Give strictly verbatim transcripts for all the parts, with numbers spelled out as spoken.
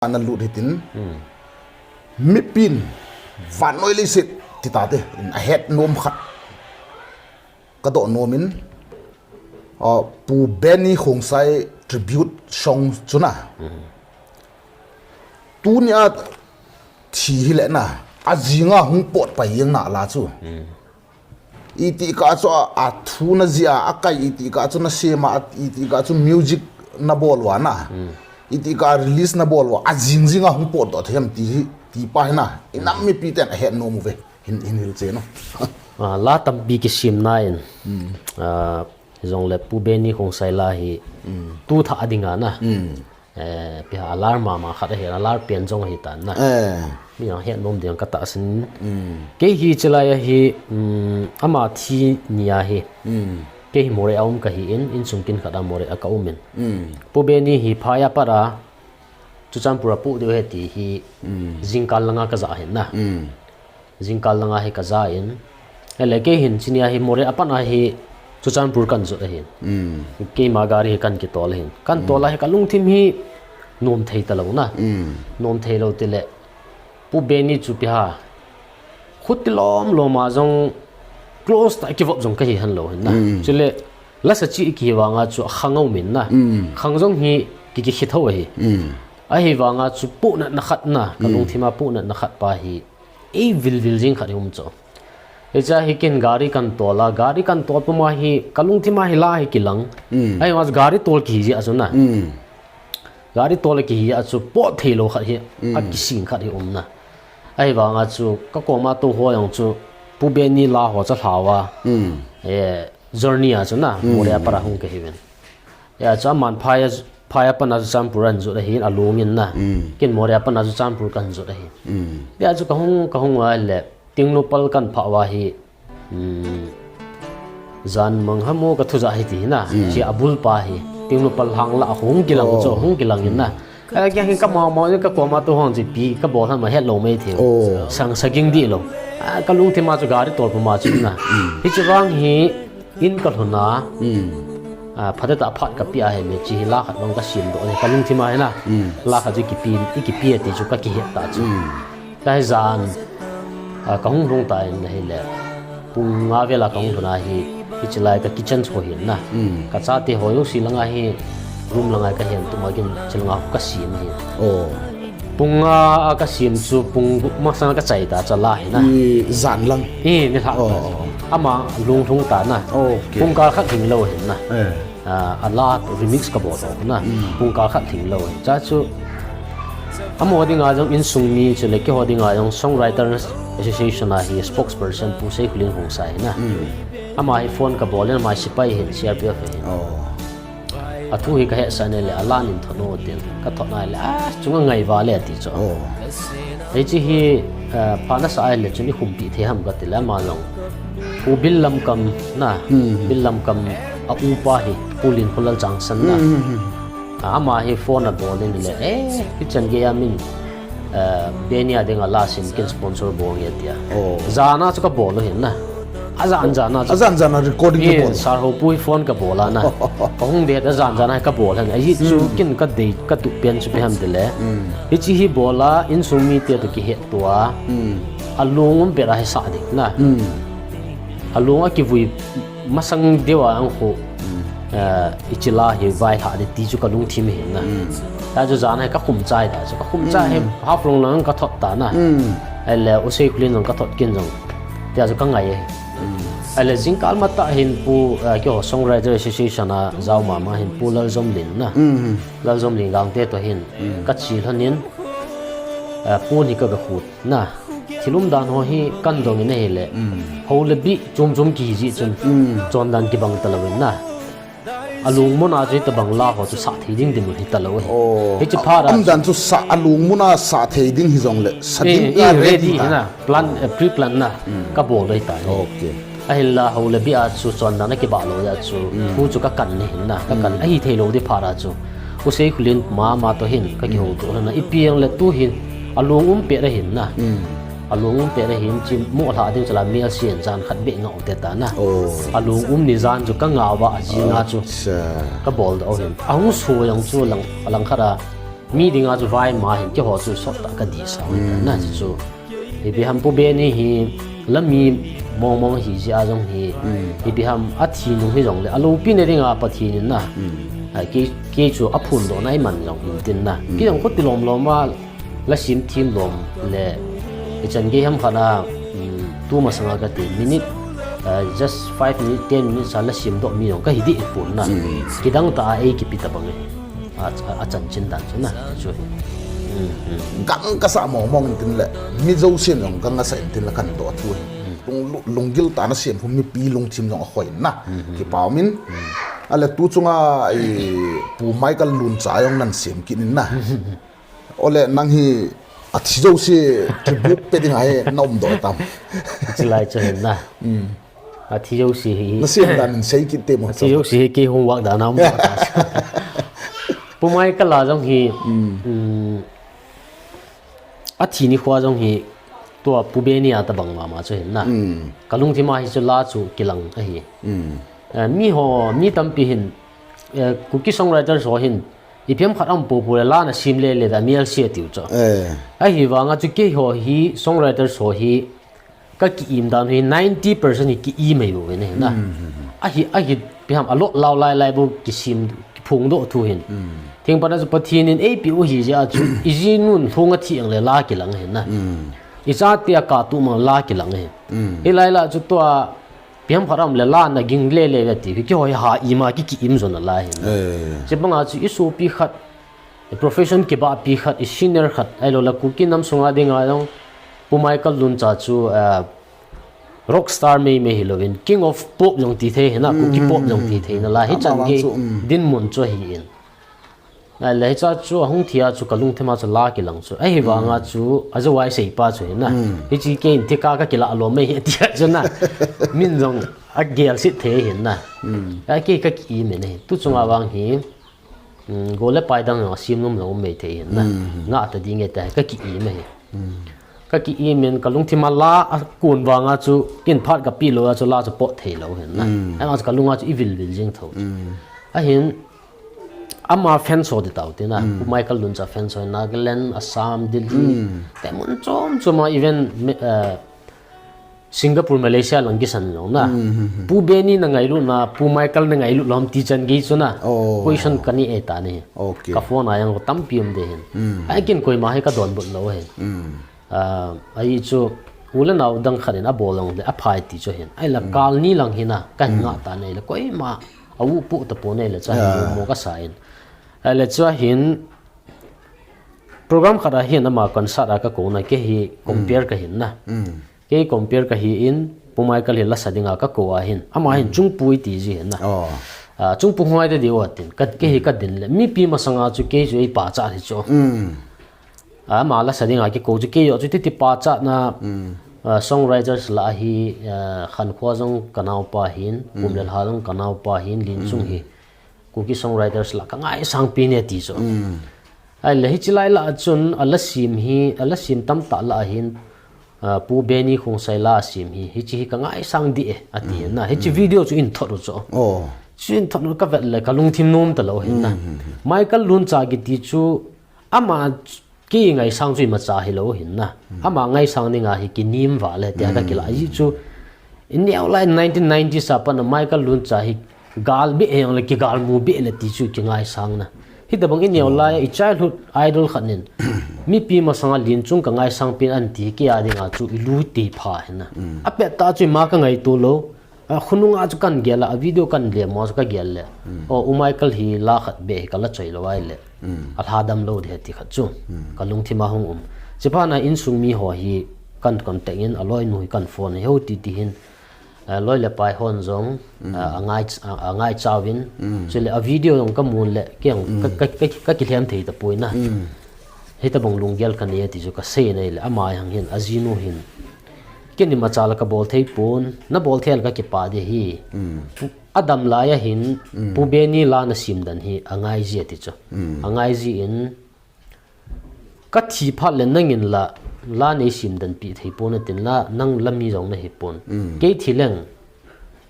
ana lut hitin. Mipin vannoi leiset ti tate in ahet nom khat kadoh nom in, uh, Pu Benny Khongsai tribute song chu na. Tunia thi hile na, ajinga hung pot pai jeng na la chu. Iti ka chu a, a thu na jia, a kai iti ka chu na sema, iti ka chu music na bol uva na. Iti ka release na bol uva, ajing jinga hung pot doh them ti hi, ti pa hi na. Inam mipi ten ahet nom uve. Hin, hin hil che no. Ah, la tampi kisim na in. Ah, jongle Pu Benny Khongsai la hi. Tu tha adinga na. Eh, pi ha alar mama khat ahi, alar pen jong ahi tan na. Eh. Mi ang het nom ding ka tahsan. Kei hi chilai ahi, um, ama thi ni ahi. Kei hi Moreh a um ka hi in, insung kin khat a Moreh a ka um in. Pu Benny hi phai a pat a, Churachandpur a pu deu he ti hi, jingkal langa ka ja hin na. Jingkal langa hi ka ja in. Ele kei hin chini ahi Moreh a pat a hi Churachandpur kan jot ahin. Keima gari hi kan kitol ahin. Kan tol ahi ka lungthim hi nom thei talou na. Nom thei lou tile. Pu Benny chu pi ha. Khuti lom lom a jong close ta kivop jong ka hi han lou hin na. Chule lasa chi i ki vanga chu khang um in na. Khang jong hi ki ki khit ho ahi. Ahi vanga chu pu na na khat na. Ka lungthim a pu na na khat pa hi. Ei vil vil jing khat hi um cho. Hicha hi kin gari kan tol a, gari kan tol puma hi, ka lungthim a hi la hi kilang. Ahi vanga chu gari tol ki hi ji a chu na. Gari tol ki hi a chu pot thei lou khat hi, a kising khat hi um na. Ahi vanga chu, ka koma tu ho jong chu, Pu Benny la ho cha hlawa. Eh, journey a chu na, Moreh a pat a hung ka hi ven. Ya, chu aman phai a, phai a pat a chu Churachandpur an jot ahin, alung in na. Kin Moreh a pat a chu Churachandpur kan jot ahin. Ya, chu ka hung, ka hung a le, Tengnoupal kan phah uva hi, jan mang hamo ka thu ja hi ti hi na. Chi abul pa hi, Tengnoupal hang la hung kilang cho, hung kilang in na. Ka kia hin ka mau mau ka koma tu hong chi pi ka bol han ma het lou mai thei. Sang sa ging di lou. Ka lungthim a chu gari tol puma chu na. Hichi vang hi in ka lhun a. Phat ta phat ka pi a he me chi hi la khat vang ka sim doh le ka lungthim a he na. La khat chu kipi, i kipi a ti chu ka kihet ta chu. Ka hi jan, ah, ka hung lhung ta in na hi le. Pung nga vela ka hung lhun a hi, hichi lai ka kitchen chu hin na. Ka chate ho jouse langa hi, room langa ka hen tuma kin chi langa ka sim hi. Pung nga a ka sim chu pung gup masang ka chai ta cha la hi na. I jan lang. I ni lha. Ama lung lhung ta na. Pung kal khat hing lou hin na. Ah, a la remix ka bol na. Pung kal khat hing lou. Cha chu amo dinga jong insung mi chu le keiho dinga jong Songwriters Association a hi spokesperson Pu Seikhulin Khongsai na. Ama hi phone ka bol in ama hi sipai hin C R P F hin. A thu hi ka hetsah ne le a la nin thot no tin ka thot na le a chunga ngai va le ti chu. Hichi hi, eh, pha nasa a le chun i khumpi thei ham ka ti le ama jong. Pu Bil Lamkam na, Bil Lamkam a upa hi, Pu Linkholal Changsan na. A, ama hi phone a bol in le, eh, kitchen ge a min, eh, Benny a dinga la sim kin sponsor bol nge tia. Jana chu ka bol u hin na. A jan jana chu. A jan jana recording ka bol. Sir ho pu hi phone ka bol a na. Ka hung det a jan jana ka bol han. Ahi chu kin ka dei ka tu pen chu pe ham de le. Hichi hi bol a insung mi te to kihet tua. A lung um pet a hi sa ding na. A lung a kivui masang deu a ang khu. Eh, i chila hi vai lha de ti chu ka lungthim hi na. Ta chu jan hi ka khum chai ta chu ka khum chai hi Haflong lang ka thot ta na. Ele u Seikhulin jong ka thot kin jong. Tia chu ka ngai e. Ele jingkal mata hin pu, eh, keiho Songwriter Association a jao mama hin Pu Laljomlin na. Laljomlin Gangte to hin ka chi lhonin, eh, pu ni ka ga khut na. Thil umdan ho hi kan dong in ahile. Ho le bi chom chom kihi ji chun. Chondan kibang talou in na. A lungmon a chu hitabang la ho chu sah thei ding dinmun hi talou ahi. Hichi phat a umdan chu sah, a lungmon a sah thei ding hijongle sa ding ka ready hi na. Plan, eh, pre-plan na ka bol doi ta. Ahinla ho le bi a chu chondan a kibah lou a chu thu chu ka kan ni hin na. Ka kan ahi thei lou di phat a chu. U Seikhulin mama to hin ka kihou to na. Ipi ang le tu hin a lung um pet a hin na. A lung um pet a hin chi mo lha ding chu la mial sian jan khat be ngau te ta na. A lung um ni jan chu ka ngau va a jing a chu. Ka bol do hin. A hung su yang chu lang, a lang khat a. Mi dinga chu vai ma hin keiho chu sot tah ka dih sa na chu. Ipi ham Pu Benny hi la mi mong mong hi jia jong hi. Ipi ham a thi nung hi jong le a lopi na dinga Pathen in na. A kei, kei chu a phun doh na i man jong in tin na. Kei jong ko ti lom lom a la sim thim lom le i chan gei ham khat a, um, tu masanga ka ti minute, uh, just five minute, ten minutes a la sim doh mi jong ka hi dih pon na. Kidang ta a ei kipi ta bang e. A, a, a chanchin dan chu na chu. Gang ka sa mong mong in tin le mi jousen jong gang a sa in tin le kan doh thu hi. Lung, lunggil tah na siam khu mipi lungthim jong a khoi na. Kipa um in. A le tu chunga i Pu Michael Luncha jong nan siam kit in na. Ole nang hi a thi jouse kibuk pe ding a hi na um doh tam. Chilai chu hin na. A thi jouse hi. Na siam dan in sei kit te mo. A thi jouse hi kei hung vak dan a um doh ta. Pu Michael la jong hi, um, a thi ni khua jong hi tua Pu Benny a ta bang mama chu hin na. Ka lungthim a hi chu la chu kilang a hi. Eh, mi ho, mi tampi hin, eh, Kuki songwriters ho hin, ipi ham khat a um popo le la na sim le le da mi al sia tiu chu. Eh. A hi vanga chu kei ho hi songwriters ho hi ka ki im dan hi ninety percent hi ki im mai bo ve ne na. A hi, a hi ipi ham a lot lau lai lai bo ki sim, ki phung doh thu hin. Thing pana chu Pathen in ei pi u hi jia chu i ji nun hlung a thi ang le la kilang hin na. I cha te a ka tu mang la kilang hin. Hi lai la chu tua Ipi ham khat a um le la na ging le le ve ti, keiho hi ha ima ki ki im jo na lai hin. Eh. Chibanga chu i sopi khat, i profession kibahpi khat, i senior khat, ahilou le Kuki nam sunga dinga jong, Pu Michael Luncha chu, eh, rock star mei mei hilouvin, King of Pop jong ti thei hin na, Kuki Pop jong ti thei na lai, hi chan gei dinmun chu ahi in. Ahile hicha chu ahung thia chu ka lungthima chu la kilang chu. Ahivanga chu a jowai seipa chu hin na. Hiche kei in thika ka kila lom mai hi tia chu na. Min jong a gel sit thei hin na. A kei ka ki im e. Tu chunga vang hi, mm, go le pai dang jong a sim nom jong um mai thei hin na. Nga ta ding e ta ka ki im e. Ka ki im in ka lungthima la a kun vanga chu in phat ka pi lou a chu la chu pot thei lou hin na. Ahivang chu ka lunga chu i vil vil jing tho chu. Ahin, Ama fans ho ti tau tina, Pu Michael Luncha fans ho, Nagaland, Assam, Delhi, te mun chom chom a event, eh, Singapore, Malaysia lang kisan jong na. Pu Benny na ngailut na, Pu Michael na ngailut lom ti chan gei chu na. Oh. Question ka ni e ta ni. Okay. Ka phone a jong tampi um de hin. Ai kin koima hi ka donbut lou hin. Ah, ahi chu, u le nao dang khat in a bol jong le, a phai ti chu hin. Ahile kal ni lang hin a, ka hin ngah ta nei le, koima, a u pu ta po nei le, chu hin mo mo ka sa in. Ahile chu hin, program khat a hin ama concert a ka ko na, kei hi compare ka hin na. Kei compare ka hi in, Pu Michael hi la sa dinga ka ko a hin. Ama hin chung pu i ti ji hin na. Oh. Ah, chung pu hung ai de di o tin. Ka, kei hi ka din le, mipi masanga chu kei chu ei pachat hi chu. Ama la sa dinga kiko chu kei jo chu titi pachat na, ah, songwriters la hi, ah, Khankhoa jong ka naopa hin, Kumlelha jong ka naopa hin, Linchung hi. Kuki songwriters la ka ngaisang pi ne ti chu. Ahile hiche lai la chun a la sim hi, a la sim tamtah la hin, ah, Pu Benny Khongsai la sim hi, hiche hi ka ngaisang di e, ati na. Hiche video chu in thot u chu. Oh. Chu in thot u ka vet le ka lungthim nom ta lou hin na. Michael Luncha kiti chu ama Kei ngaisang chu imacha hilou hin na. Ama ngaisang dinga hi kinim val e tia ka kila. Ahi chu, i neo lai nineteen nineties a pat na Michael Luncha hi gal beh e, le kigal mu beh le ti chu kingaisang na. Hitabang i neo lai, i childhood idol khat nin, mipi masanga Linchung ka ngaisang pen an ti kei a dinga chu i lu ti pha hin na. A pet ta chu ima ka ngaito lou. A, khonunga chu kan gel a, a video kan lem mo chu ka gel le. O, U Michael hi la khat beh hi ka la choi lou ahile. A lha dam lou de ti khat chu. Ka lungthim a hung um. Chuphat na insung mi ho hi kan contact in, a loinu hi kan phone in, hou ti ti hin, a, loi le pai hon jong, a, a ngai, a, a ngaicha uvin. Chule a video jong ka mun le, kei jong ka, ka, ka, ka kilhem thei tapoi na. Hitabang lunggel ka nei ti chu ka sei nei le, ama hang hin, a jinu hin. Kei ni macha la ka bol thei pon, na bol thei le ka kipah de hi. A dam lai a hin, Pu Benny la na sim dan hi a ngai ji ati chu. A ngai ji in, ka thi phat le nangin la, la nei sim dan pi thei pon atin la, nang la mi jong na hi pon. Kei thi leng,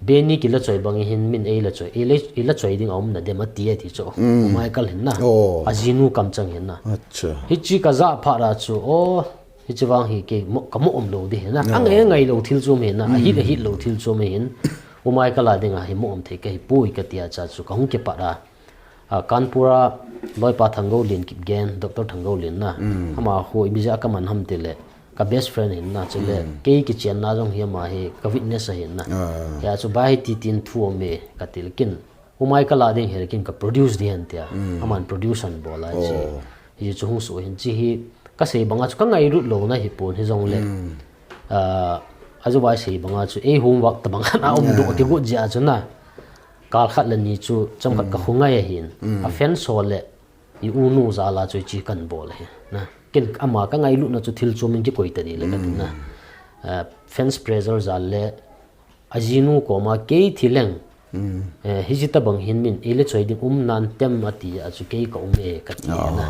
Benny kila choi bang hin min ei la choi, ei la, ei la choi ding a um na dem ati ati chu. Michael hin na. Ajinu kamchang hin na. Hichi ka za pha ra chu. O, hichi vang hi ke mo, ka mo um lo di hin na. Ang e ngai lo thil chu me hin na. A hit, a hit lo thil chu me hin. U Michael a ding a hi mo um thei ka hi pui ka tia cha chu ka hung ke pa ra. A, Kanpur a loipa Thanggo Lin Kipgen, Doctor Thanggo Lin na. Ama khu ibi ja ka man ham ti le, ka best friend hin na, chule kei kichen na jong hi ama hi ka witness a hin na. Hia chu bai ti tin thu me ka til kin. U Michael a ding her kin ka produce di han tia. Aman produce an bol a chi. Hi chu hung su hin chi hi ka sei banga chu ka ngai lut lo na hi pon hi jong le. A, a chu bai sei banga chu ei homework ta bang khan a um do ti gu ja chu na. Kal khat le ni chu cham khat ka khu ngai a hin. A fans ho le i u nu za la chu chi kan bol hi. Na. Kin ama ka ngai lut na chu thil chu min ki koi ta di le ka ti na. A, fans pressure za le ajinu koma kei thi leng. Eh, hi ji ta bang hin min, ei le choi ding um nan tem ati a chu kei ka um e ka ti na.